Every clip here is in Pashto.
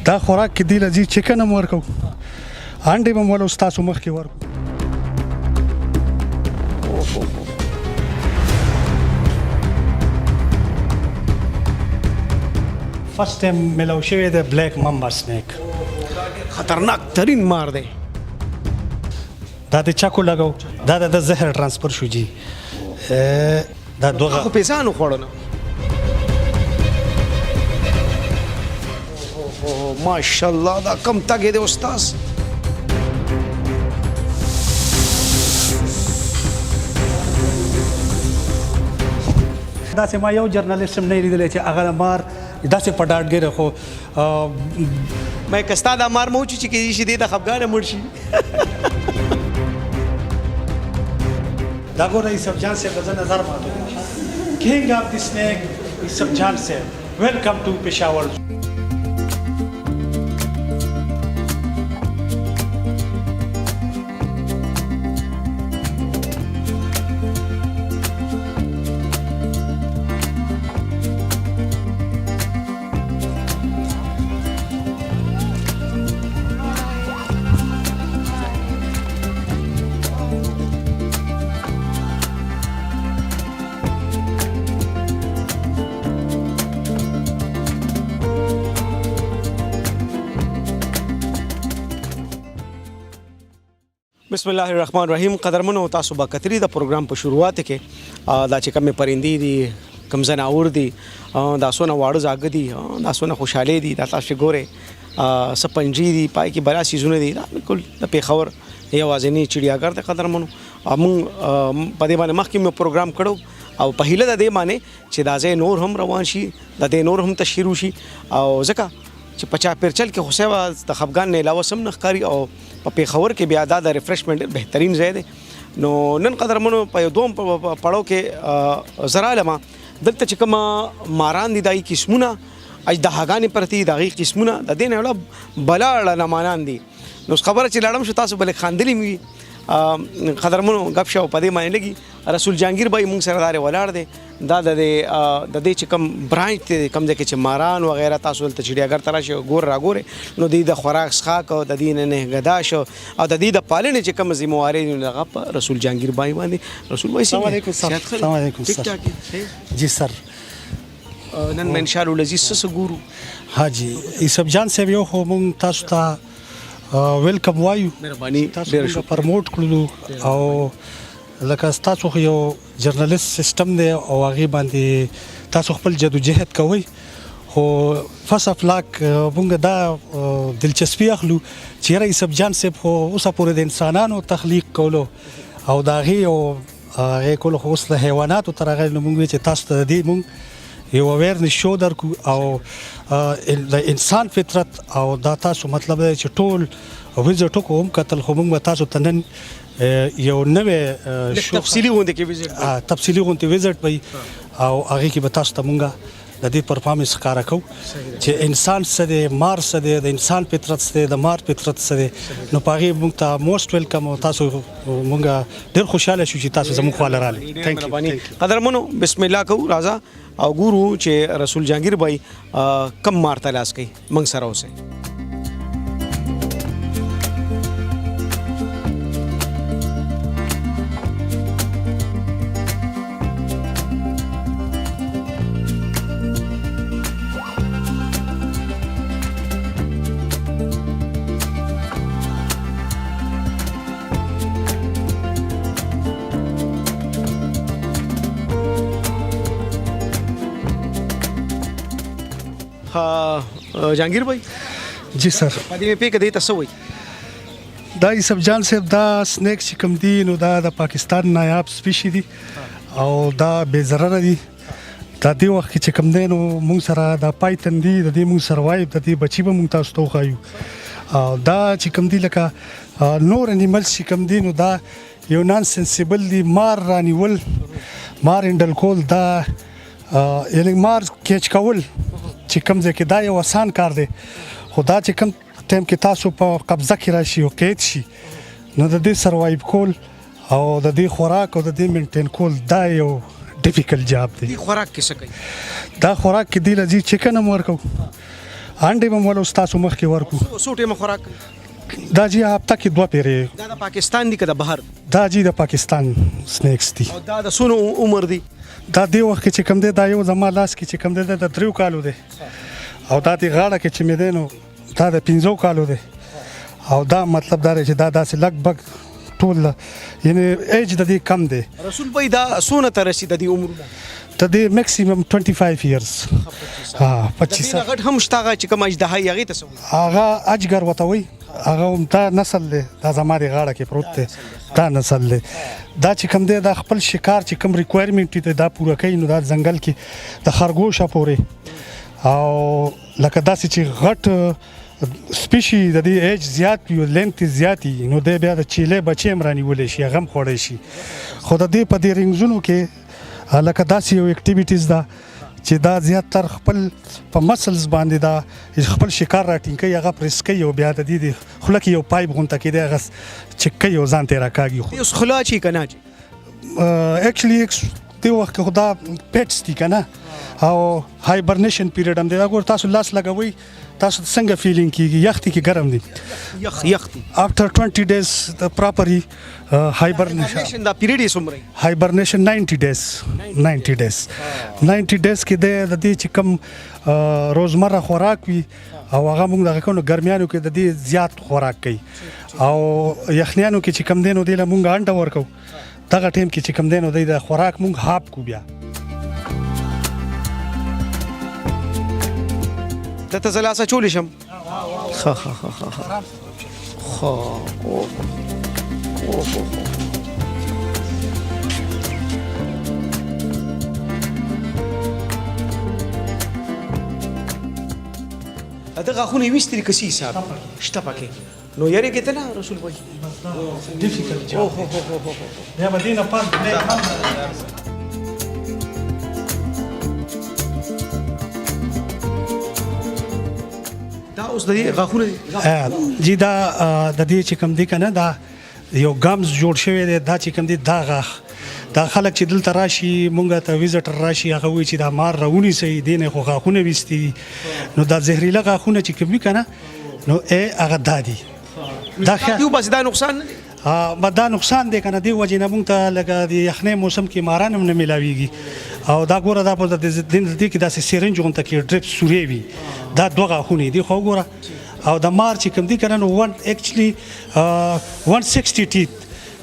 دا خوراک کې دی لذي چکن هم ورکو، انډې به هم ولو ستاسو مخکې ورکو. فرست ټایم ملاو شوی دی بلیک ممبا سنیک، خطرناک ترین مار دی. دا د چکو لګاو، دا د زهر ترانسفر شو جی. دا دوغه خو پیسانو خوړنه. ماشاءالله، دا کم تګ دی استاد. داسې ما یو جرنالیست هم نه لیدلی چې هغه مار داسې په ډاډګیره. خو مې کستا دا مار مو چې کې شي، دې د خفګانه مړ شي. دا ګوره یوسف جان صاحب، زه نظر ماتو. کینګ اف دی سنیک یوسف جان صاحب، ویلکم ټو پېښور. بسم الله الرحمن الرحیم. قدرمنو، تاسو به کتلی د پروګرام په شروعات کې دا چې کومې پرندې دي، کوم ځناور دي، دا څونه واړه زاګه دي، دا څونه خوشحالي دي، دا تاسو ګورئ څه پنجرې دي، پای کې بلا سیزونه دي. دا بالکل د پېښور یوازینی چړیاګر دی قدرمنو. موږ په دې باندې مخکې مو پروګرام کړو او په هیله د دې باندې چې دا ځای نور هم روان شي، د دې نور هم تشهیر وشي، او ځکه چې په چاپېرچل کې خو سیوا د خفګان نه علاوه سم نه ښکاري، او په پېښور کې بیا دا د ریفریشمنټ ډېر بهترین ځای دی. نو نن قدرمنو په یو دوم پړاو کې زه رالم دلته چې کوم ماران دي، د هغې قسمونه، اژدهاګانې پرتې دي، د هغې قسمونه، د دې نه علاوه بلا ړنمانان دي. نو اوس خبره چې لاړم شو، تاسو به لږ خاندلي وي. قدرمنو، ګپ شپ په دې باندې لګي. رسول جهانګیر بای مونږ سره دارې ولاړ دی. دا د دې چې کوم برانچ دی، کوم ځای کې چې ماران وغیره تاسو دلته چړیاګر ته راشئ ګور راګورئ، نو دوی د خوراک څښاک او د دې نه نهګداش او د دې د پالنې چې کوم ذمهواري دي، نو هغه په رسول جهانګیر بای باندې. رسول بای، السلام علیکم سر. السلام علیکم سر. جی سر. نن به ان شاء الله لذیذ څه ګورو؟ ها جی یوسف جان صاحب، یو خو مونږ تاسو ته ویلکم وایو. مهرباني. تاسو پرموټ کړلو، او لکه تاسو خو یو جرنالیست سیستم دی او هغې باندې تاسو خپل جدوجهد کوئ. خو فرست اف لاک مونږ دا دلچسپي اخلو چې یاره یوسف جان صاحب خو اوسه پورې د انسانانو تخلیق کولو او د هغې یو هغې کولو، خو اوس له حیواناتو ته راغلی. نو مونږ ویل چې تاسو ته د دې مونږ یو اویرنس شو درکو، او د انسان فطرت او دا تاسو مطلب دی چې ټول ویزټ وکړو هم کتل. خو مونږ به تاسو ته نن یو نوې شو تفصیلي غونډه کې ویزټ، تفصیلي غونډه ویزټ وي، او هغه کې به تاسو ته مونږه د دې پرفارمنس ښکاره کوو چې انسان څه دی، مار څه دی، د انسان فطرت څه دی، د مار فطرت څه دی. نو په هغې مونږ ته موسټ ویلکم، او تاسو مونږ ډېر خوشحاله شو چې تاسو زموږ خواله راغلئ. Thank you. قدرمنو، بسم الله کوو، راځه او ګورو چې رسول جهانګیر بای کم مار ته لاس کوي. موږ سره اوسئ. جهانګیر بھائی. جی سر. په دې پې کې دې تاسو وای؟ دا یوسف جان صاحب، دا سنیک چې کوم دی، نو دا د پاکستان نایاب سپیشي دي او دا بې ضرره دي. دا دې وخت کې چې کوم دی، نو مونږ سره دا پایتن دی، د دې مونږ سره وایو، د دې بچي به مونږ تاسو ته وښایو. او دا چې کوم دی، لکه نور انیملز چې کوم دی، نو دا یو نان سنسیبل دی. مار رانیول، مار هینډل کول، دا یعنی مار کیچ کول چې کوم ځای کې، دا یو اسان کار دی. خو دا چې کوم ټایم کې تاسو په قبضه کې راشي او قید شي، نو د دې سروایو کول او د دې خوراک او د دې مینټین کول دا یو ډیفیکلټ جاب دی. دې خوراک کې څه کوي؟ دا خوراک کې دی لذي چکن هم ورکو، انډې به هم ولو ستاسو مخکې ورکو. څو ټیمه خوراک؟ دا جی هفته کې دوه پیرې. دا د پاکستان دي که د بهر؟ دا جی د پاکستان سنیکس دي. او دا د څونه عمر دي؟ دا دې وخت کې چې کوم دی، دا یو زما لاس کې چې کوم دی، دا د 3 کالو دی، او دا د غاړه کې چې مې دی نو دا د 5 کالو دی. او دا مطلب دا دی چې دا داسې لږ ټول یعنی ایج د دې کم دی. رسول بھائی، دا څونه ته رسي د دې عمرونه؟ د دې میکسیمم 25 ایئرز. ها، 25. د دې نه غټ هم شته، هغه چې کوم اژدها یې هغې ته څه وایي؟ هغه اجګر ورته وایي، هغه هم دا نسل دی، دا زما د غاړه کې پروت دی، دا نسل دی. دا چې کوم دی، دا خپل شکار چې کوم ریکوایرمنټ دی دا پوره کوي. نو دا ځنګل کې د خرګوشه پورې او لکه داسې چې غټ سپیشي د دې ایج زیات وي، لینث یې زیات وي، نو دی بیا د چیلې بچی هم رانیولی شي، هغه هم خوړی شي. خو د دې په دې رنګزونو کې لکه داسې یو اکټیویټیز ده چې دا زیاتر خپل په مسلز باندې دا خپل شکار راټینګ کوي، هغه پرېس کوي، او بیا د دې د خوله کې یو پایپ غونته کې دی، هغه چک کوي او ځان ته یې راکاږي. خو اوس خوله اچي که نه اچي؟ اکچولی دې وخت کې خو دا پیټس دي که نه، او هایبرنیشن پیریډ هم دی. دا ګوره، تاسو لاس لګوئ، تاسو څنګه فیلینګ کیږي؟ یخ دي کې ګرم دي؟ یخ، یخ دي. After 20 days the properly hibernation. دا پیریډ یې څومره؟ Hibernation 90 days. 90 days، 90 days کې د دې چې کوم روزمره خوراک وي او هغه موږ دغه کوو. ګرمیانو کې د دې زیات خوراک کوي، او یخنیانو کې چې کوم دی نو دې له موږ انډه ورکوو. دغه ټیم کې چې کوم دی نو د خوراک موږ هاپ کو بیا. ته زه لاس اچولی شم؟ ښه ښه ښه ښه ښه ښه. اوه اوه. د غاښونه یې ویستي دي که څه حساب شته پکې؟ نو یریږې ته نه رسول بھائی؟ ډیفیکلټ جاب. بیا به دې نه پس دا اوس د دې غاښونه دي جی. دا د دې چې کوم دی که نه، دا یو ګمز جوړ شوی دی. دا چې کوم دی دا غاښ، دا خلک چې دلته راشي، مونږ ته ویزیټر راشي، هغه وایي چې دا مار راونیسئ، دې نه خو غاښونه ویستي دي. نو دا زهریله غاښونه چې کوم وي که نه، نو ای هغه دا دي. دا یو بس دا نقصان نه دی؟ دا نقصان دی که نه، دې وجې نه مونږ ته لکه د یخنۍ موسم کې ماران هم نه میلاویږي. او دا ګوره، دا په دې کې داسې سیرنج غونته کې ډریپ سورې وي. دا دوه غاښونه دي خو وګوره. او د مار چې کوم دی که نه، نو اکچولی 160 ټیت.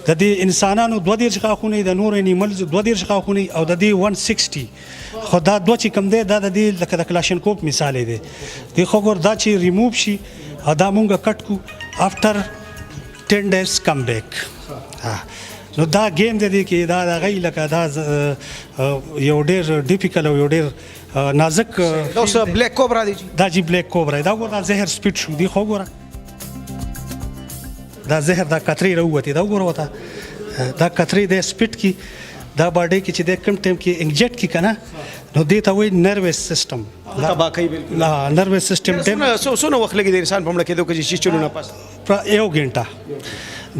د دې انسانانو 32 غاښونه، د نورو انیملز 32 غاښونه، او د دې 160. خو دا دوه چې کوم دی، دا د دې لکه د کلاشینکوف مثال دی. دی خو ګور، دا چې ریموو شي او دا مونږ کټ کو، after 10 days come back. نو دا game دی، دی کې دا د هغې لکه دا یو ډېر ډیفیکل او یو ډېر نازک. دا اوس بلیک کوبرا دی؟ دا جی بلیک کوبرا. دا وګوره، دا زهر سپیټ شو دی. خو وګوره، دا زهر، دا قطرې راووتې. دا وګوره ورته، دا قطرې دی سپیټ کی، دا باډي کې چې دی کوم ټایم کې انجیکټ کی که نه، نو دې ته وایي نروس سیستم تباه کوي بالکل. نروس سیستم. څونه وخت لګي د انسان په مړه کېدو کې چې چیچلو نه پس؟ یو ګنټه.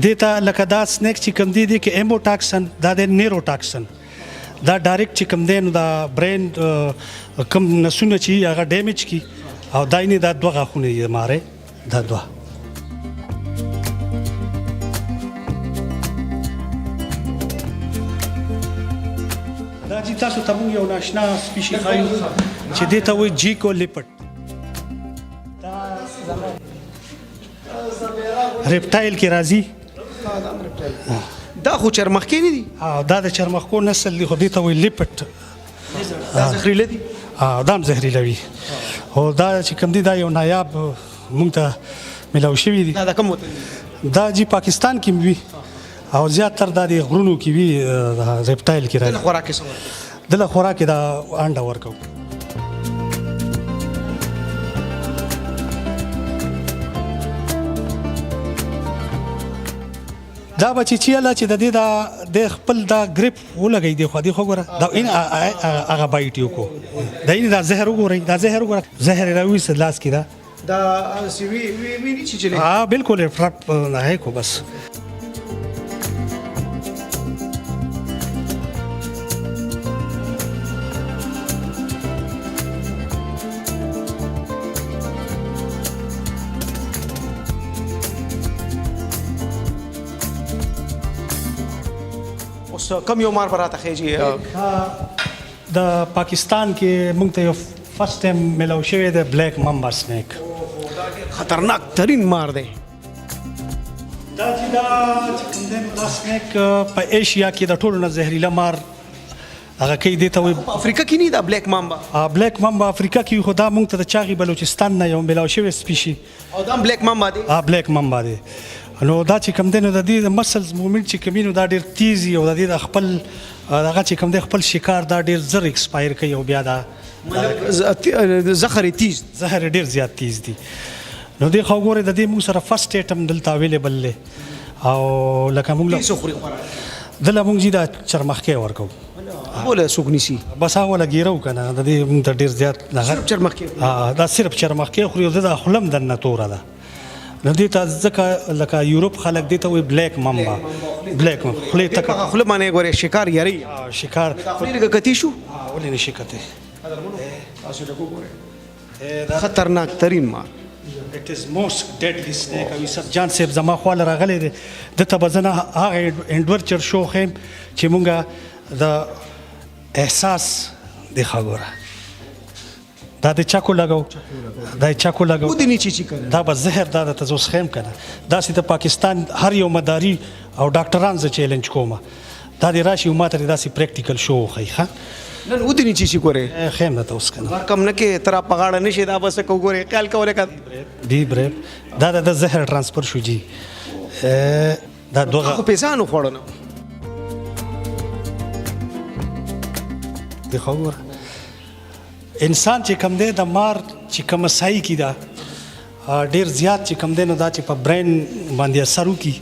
دې ته لکه دا سنیک چې کوم دی، دی کې ایموټاکسن، دا دی نیروټاکسن، دا ډایرکټ چې کوم دی نو دا برین کوم نسونه چې هغه ډیمیج کی. او دا یې دا دوه غاښونه یې ماره، دا دوه. دا چې تاسو ته موږ یو ناشنا سپیشي ښایو چې دې ته وایي جیکو لیپټ، دا ریپټایل کې راځي. دا خو چرمخکې نه دي؟ دا د چرمخکو نسل دی، خو دې ته وایي لیپټ. دا زهريله دي؟ دا هم زهريله وي. او دا چې کوم دی، دا یو نایاب مونږ ته میلاو شوي دي. دا د کوم وطن؟ دا جی پاکستان کې وي، او زیاتره دا د غرونو کې وي، ریپټایل کې راځي. دله خوراک یې څه ورکوي؟ دله خوراک یې دا انډه ورکوو. دا بچی چې الله چې د دې دا د خپل دا ګریپ ولګي دی، خو دی خو ګوره، دا ان هغه بایټ یو کو دا ان دا زهر وګورئ، دا زهر وګوره، زهر راوي لاس کې دا. دا سی وی وی وی نه چې چلے. ها، بالکل فرق نه ہے کو بس. اوس کم یو مار براته خېږي؟ د پاکستان کې مونږ ته یو فرست ټایم ملاو شوی دی، بلیک ممبا سنیک. خطرناک ترین مار دی. دا چې دا چې کوم دی نو دا سنیک په ایشیا کې د ټولو نه زهریله مار هغه کوي، دې ته وایي. په افریقا کې نه دا بلیک مامبا؟ بلیک ممبا افریقا کې، خو دا مونږ ته د چاغي بلوچستان نه یو ملاو شوی سپیشي. او دا بلیک مامبا دی؟ بلیک ممبا دی. نو دا چې کوم دی نو د دې د مسلز موومنټ چې کوم نو دا ډیر تیز او د دې د خپل دغه چې کوم دی خپل شکار دا ډیر زر ایکسپایر کوي او بیا دا مطلب زخر تیز، زهر ډیر زیات تیز دي. نو دې خو ګوره، د دې موږ سره فرست ایټم دلته اویلیبل دی او لکه موږ څه خوري خوراک دله موږ جی دا چرمخکې ورکو. بوله څوک نیسي؟ بس هغه ولا ګیرو کنه، د دې موږ ته ډیر زیات صرف چرمخکې؟ دا صرف چرمخکې خوري او دا خلم دنه توره ده. نو دې ته ځکه لکه یورپ خلک دې ته وایي بلیک ممبا، بلیک ممبا خولې ته خوله باندې ګورې شکار یری شکار خولې لږه کتی شو. ولې نشي کتی؟ تاسو لږ وګورئ، خطرناک ترین مار. It is most deadly snake. او یوسف جان صاحب زما خواله راغلی دی، ده ته به زه نه هغه انډورچر شو ښیم چې مونږه د احساس دی. ښه ګوره، دا د چکو لګاو، دا چکو لګاو. ودی نه چی کنه. دا به زهر دا ته زه اوس ښیم کنه. داسې د پاکستان هر یو مداري او ډاکټران زه چیلنج کوم، دا دې راشي او ماته دې داسې پریکټیکل شو وښیي. ښه نن ودی نه چی ګورې ښیم درته اوس کنه. کم نه کې تر په غاړه نشي، دا بس کو ګورې خیال کوله کړه. دی بریب دا د زهر ترانسفر شو جی. دا دوغه خو پیسانو خوړنه دی. خو ګوره، انسان چې کم دی د مار چې کوم سای کی دا ډیر زیات چې کم دی نو دا چې په برین باندې اثر وکړي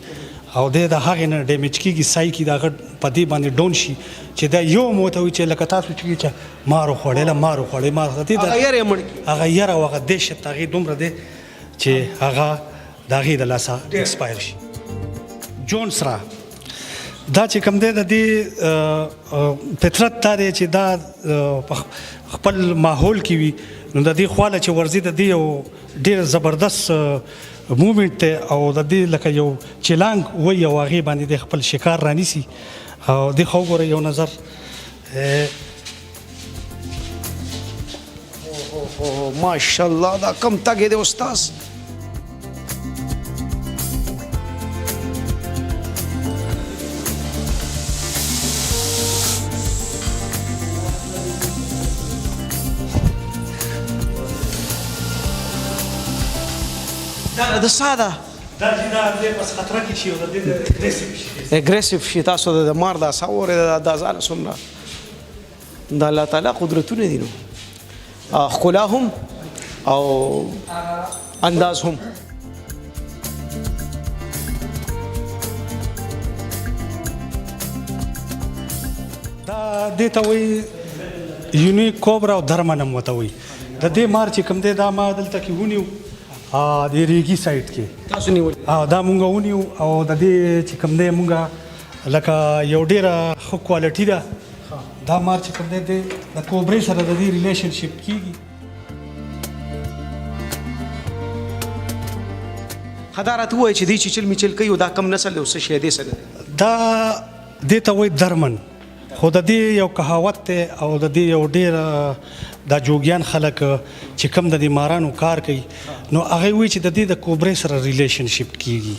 او د هغې نه ډیمیج کېږي، سای کی دا غټ په دې باندې ډون شي چې دا یو موته وي چې لکه تاسو چې مار وخوړې، مار وخوړې، مار دې هغه یره مړ کی، هغه یره او هغه دهشت هغې دومره دی چې هغه د هغې د لاسه ایکسپایر شي. جون سره دا چې کوم دی د دې فطرت دا دی چې دا خپل ماحول کې وي، نو د دې خواله چې ورځي د دې یو ډېر زبردست موومنټ دی او د دې لکه یو چلانګ وایي او هغې باندې د خپل شکار رانیسي. او دې خو وګوره یو نظر. ماشاءالله، دا کم تګ دی استاد. دا د ساده دا چې دا دې بس خطر کې شي او د دې اګریسیو شي، اګریسیو شي. تاسو د مار دا ساوره دا ځان څومره د الله تعالی قدرتونه دي، نو ښکلا هم او انداز هم. دا دې ته وایي یونیک کوبرا او درمن هم ورته وایي. د دې مار چې کوم دی دا ما دلته کې ونیو، د ریګي سایډ کې تاسو نیول؟ دا مونږ ونیو او د دې چې کوم دی مونږ لکه یو ډېره ښه کوالټي ده. دا مار چې کوم دی د کوبرې سره د دې ریلیشنشپ کېږي. ښه، دا راته ووایه چې دی چې چل میچل کوي او دا کم نسل دی او څه شی دی، څه دی؟ دا دې ته وایي درمن، خو د دې یو کهاوت دی او د دې یو ډېر دا جوګیان خلک چې کوم د دې مارانو کار کوي نو هغه وایي چې د دې د کوبرې سره ریلیشنشپ کیږي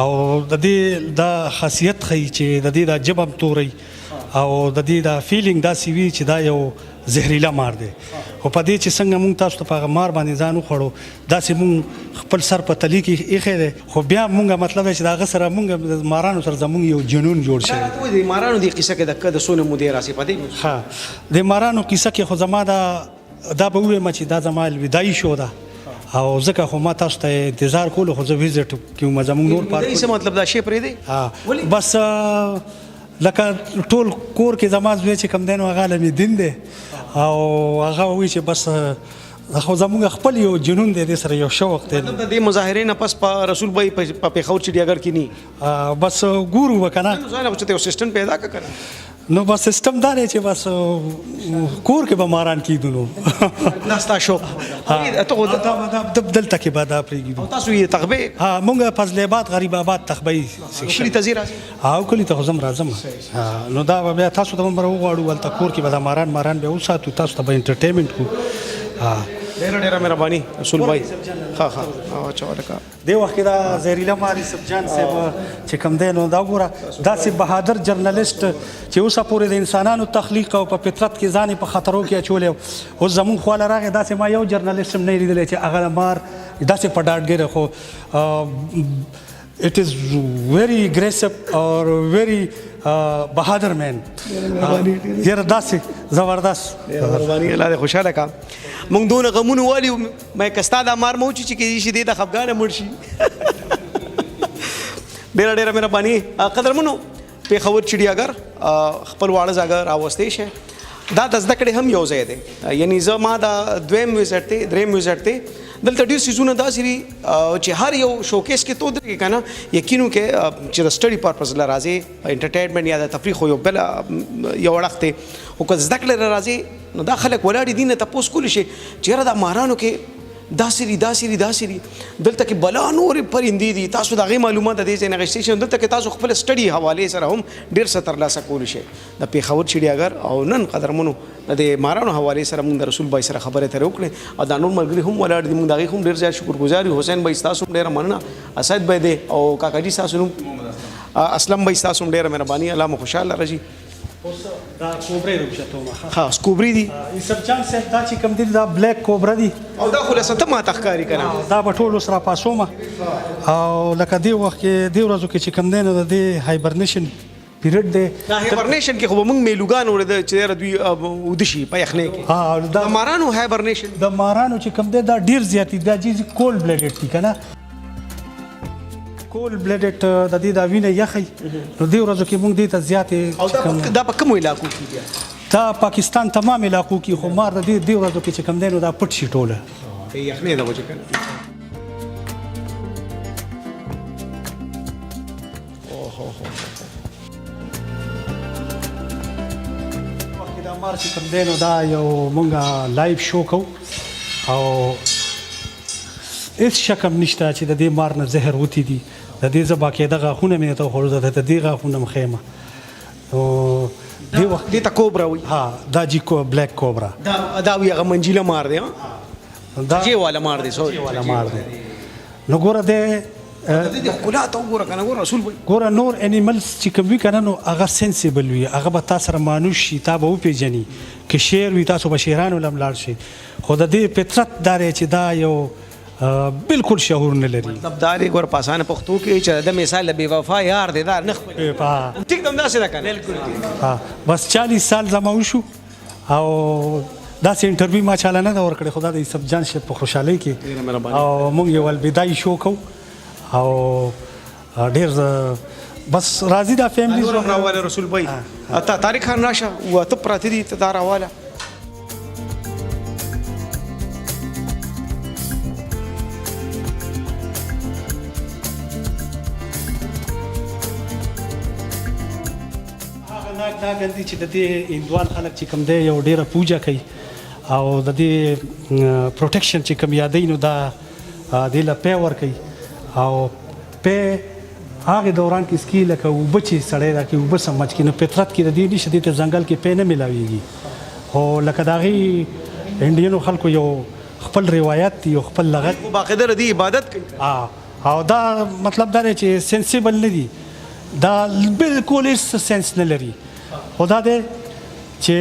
او د دې دا خاصیت ښیي چې د دې دا ژبه هم توروي او د دې دا فیلینګ داسې وي چې دا یو زهریله مار دی. خو په دې چې څنګه مونږ تاسو ته په هغه مار باندې ځان وخوړو، داسې مونږ خپل سر په تلي کې ایښی دی، خو بیا مونږ مطلب دی چې د هغه سره مونږ د مارانو سره زمونږ یو جنون جوړ شوی دی. د مارانو دې قصه کې د څونه مودې راسي په دې؟ ښه، د مارانو قصه کې خو زما دا به ووایم چې دا زما الوداعي شو ده او ځکه خو ما تاسو ته انتظار کولو، خو زه ویزټ کې وم، زمونږ نور پارک. څه مطلب دا شی پرېږدې؟ بس لکه ټول کور کې زما زوی چې کوم دی نو هغه عالم دین دی او هغه وایي چې بس خو زمونږ خپل یو جنون دی، دې سره یو شوق دی. مطلب د دې مظاهرې نه پس په رسول بھائی په پېښور چړیاګر کې نی؟ بس ګورو به که نه. ځان خو چې یو سیستم پیدا کړه که نه؟ نو بس سیستم دا دی چې بس کور کې به ماران کېدو. نو دا ستا شوق ته خو دا دلته کې به دا پرېږدو. تاسو یې تخبې؟ ها، مونږ فضل آباد غریب آباد تخبې کلي ته ځې راځې؟ او کلي ته خو زم راځم. نو دا به بیا تاسو ته هم وغواړو، هلته کور کې به دا ماران بیا وساتو، تاسو ته به انټرټینمنټ کو. ډېره ډېره مهرباني رسول بھائی. ښه ښه، اچھا ولکه دې وخت کې دا زهریله مار یوسف جان صاحب چې کوم دی، نو دا وګوره داسې بهادر جرنلسټ چې اوسه پورې د انسانانو تخلیق او په فطرت کې ځان یې په خطرو کې اچولی، اوس زمونږ خواله راغی. داسې ما یو جرنلسټ هم نه دی لیدلی چې هغه مار داسې په ډاډګیره، خو it is very aggressive or very بهادر man. یاره داسې زبردست. مهرباني، الله دې خوشحاله کړه. مونږ دونه غمونه والي مې که ستا دا مار مو چې کېدای شي دې د خفګانه مړ شي. ډېره ډېره مهرباني. قدرمنو، پېښور چړیاګر خپل واړه ځاګه راوستی شي. دا د زده کړې هم یو ځای دی، یعنی زه ما دا دویم وزټ دی، دریم وزټ دی. دلته ډېر څیزونه داسې دي چې هر یو شوکیس کې ته ودرېږې که نه، یقین وکړې چې د سټډي پرپز له راځې، انټرټینمنټ یا د تفریح خو یو بل یو اړخ دی، خو که زده کړې له راځې نو دا خلک ولاړ دي نه تپوس کولی شي چې یاره دا مارانو کې داسې دي، داسې دي، داسې دي، دلته کې بلا نورې پرندې دي. تاسو د هغې معلومات د دې ځای نه اخیستی شئ. دلته کې تاسو خپل سټډي حوالې سره هم ډېر څه ترلاسه کولی شئ. د پېښور چړیاګر او نن قدرمنو د دې مارانو حوالې سره موږ د رسول بای سره خبرې اترې وکړې او دا نور ملګري هم ولاړ دي، موږ د هغې هم ډېر زیات شکرګزار یو. حسین بای ستاسو هم ډېره مننه، اسد بای دی او کاکا جي ستاسو نوم اسلم بای، ستاسو هم ډېره مهرباني، الله مو خوشحاله لره جي. اوس دا کوبرې راوچتوم. ها، کوبرې دي. یوسف جان صاحب، دا چې کوم دي دا بلیک کوبره دي. او دا خو له ته ماته ښکاري که نه؟ دا به ټول اوس راپاڅوم. او لکه دې وخت کې دې ورځو کې چې کوم دی نو د دې هایبرنیشن پیریډ دی. دا هایبرنیشن کې خو به موږ میلوګان اورېده چې یاره دوی وده شي په یخنۍ کې. ها، دا د مارانو هایبرنیشن، د مارانو چې کوم دی دا ډېر زیات دي. دا چې کولډ بلډډ دي که نه، کولډ بلډډ د دې دا وینه یخی، نو دې ورځو کې موږ دې ته زیاتې او دا په کومو علاقو کې بیا؟ دا پاکستان تمام علاقو کې، خو مار د دې ورځو کې چې کوم دی نو دا پټ شي ټوله. د یخنۍ د وجې که نه؟ دا مار چې کوم دی نو دا یو مونږ live show کوو او هېڅ شک هم نشته چې د دې مار نه زهر وتی دي. د دې زه باقاعده غاښونه مې ته وخوړل، د دې غاښونه هم ښیم. نو دې وخت دې ته کوبرا وایي. ها، دا جی بلیک کوبرا. دا وی هغه منجیله مار دی. ها، دا جی والا مار دی، سوري، جی والا مار دی. نو ګوره دی، د دې ښکلا ته وګوره که نه، ګوره رسول بھائی. ګوره نور انیملز چې کوم وي که نه نو هغه سنسیبل وي، هغه به تا سره مانوس شي، تا به وپېژني. که شعر وي تاسو به شعرانو له هم لاړ شئ. خو د دې فطرت دا دی چې دا یو بالکل شعور نه لري. مطلب دا دی ګوره په اسانه پښتو کې چې د مثال بې وفا یار دی، دا نه خپل. ټیک ده، همداسې ده که نه؟ بالکل. ها، بس 40 سال زما وشو او داسې انټرویو ما چاله نه ده ورکړې، خو دا د یوسف جان صاحب په خوشحالۍ کې ډېره مهرباني. او موږ یو الوداعي شو کوو او ډېر بس راځي دا فیملی. نور هم راواله رسول بھائی. ته طارق خان راشه، واته پراته دي، ته دا راواله. هغه ناګ ناګن دي چې د دې هندوان خلک چې کوم دی یو ډېره پوجا کوي او د دې پروټیکشن چې کوم یادوي نو دا دې له پی ورکوي او پی هغې دوران کې سکي لکه اوبه چې سړی راکوي اوبه سمج کړي، نو فطرت کې د دې نشته، دې ته ځنګل کې پی نه میلاویږي. خو لکه د هغې انډینو خلکو یو خپل روایت دی، یو خپل لغت. خو باقاعده د دې عبادت کوي. او دا مطلب دا دی چې سنسیبل نه دي، دا بالکل هېڅ سنس نه لري. خو دا دی چې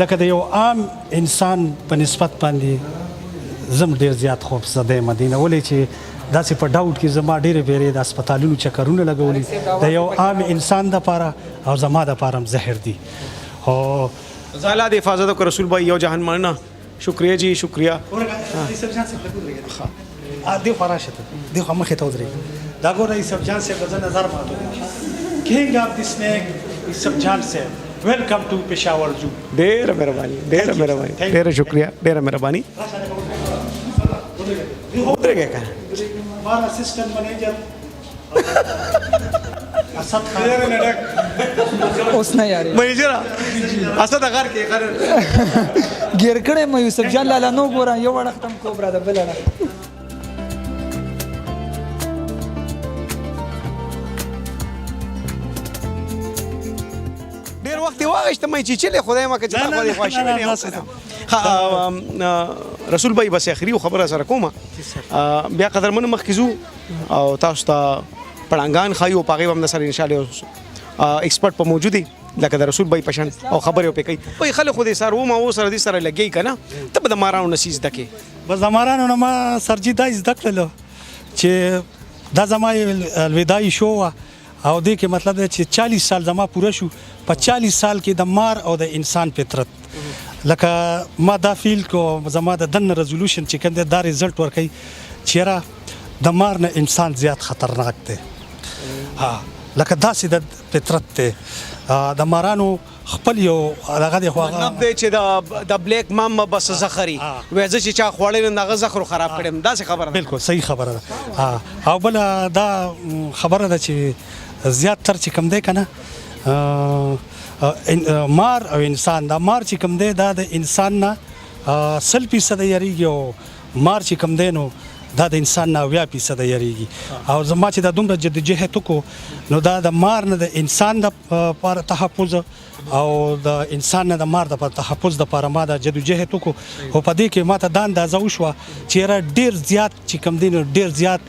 لکه د یو عام انسان په نسبت باندې زم ډېر زیات خوفزده یم دې نه، ولې چې داسې په ډاوټ کې زما ډېرې بیرې د هسپتالونو چکرونه لګولي د یو عام انسان دپاره او زما دپاره هم زهر دي. او زه الله دې حفاظت وکړه رسول بھائی، یو جهان مننه، شکریہ جی، شکریہ. یوسف جان صاحب لږ ودرېږه. دې خوا راشه ته، دې خوا مخې ته ودرېږه. دا ګوره یوسف جان صاحب به زه نظر ماتوم. King of the snake Yousuf Jan صاحب، welcome to Peshawar Zoo. ډېره مهرباني، ډېره مهرباني، ډېره شکریہ، ډېره مهرباني. ودرېږه که نه. مار اسسټنټ منیجر. اسد خان اوس نه یاري. منیجر اسد غر کې غر ګیر کړی مې یوسف جان لالا، نو ګوره، یو اړخ تم کوبرا ده، بل اړخ. ډیر وخت یې واغشته مې چې چلې، خدای ما که چې نه، تا نه، خو دې نه، خوښ نه، نه نه، ها رسول بھائی، بس اخري خبره سره کومه، بیا قدرمن مخکې ځو او تاسو ته پړنګان خایو پاغي هم سره ان شاء الله ایکسپرټ په موجود دي، لکه د رسول بھائی پشان او خبرې پې کوي. په خلک خو دې سر و ما و سره دې سره لګي کنه، ته به د مارانو نسیز دکې؟ بس د مارانو نه ما سرجي دا زده کړل چې دا زما الوداعي شو وه، او دې کې مطلب دی چې 40 سال زما پوره شو. په 40 سال کې د مار او د انسان فطرت لکه ما دا فیل کو، زما د دنه رزولوشن چې کوم دی، دا رزلټ ورکوي چې یاره د مار نه انسان زیات خطرناک دی. ها، لکه داسې د فطرت دی، د مارانو خپل یو هغه دی، خو هغه مطلب دی چې د بلیک مام بس زخري وای، زه چې چا خوړل نو هغه زخرو خراب کړم، دا څه خبره ده؟ بالکل صحیح خبره ده. ها، او بل دا خبره ده چې زیات تر چې کم دی کنه مار او انسان، دا مار چې کم دی دا د انسان نه 100% یریږي، او مار چې کم دی نو دا د انسان نه 70% یریږي. او زما چې دا دومره جدوجهد وکړو، نو دا د مار نه د انسان د پاره تحفظ او د انسان نه د مار د پاره تحفظ د پاره ما د جدوجهد وکړو، خو په دې کې ما ته دا اندازه وشوه چې یاره ډیر زیات چې کم دی نو ډیر زیات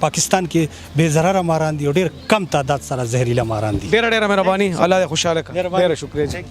پاکستان کې بې ضرره ماران دي او ډیر کم تعداد سره زهريله ماران دي. ډیره ډیره مهرباني، الله دې خوشاله کړه. مهرباني. ډیره شکریه جی.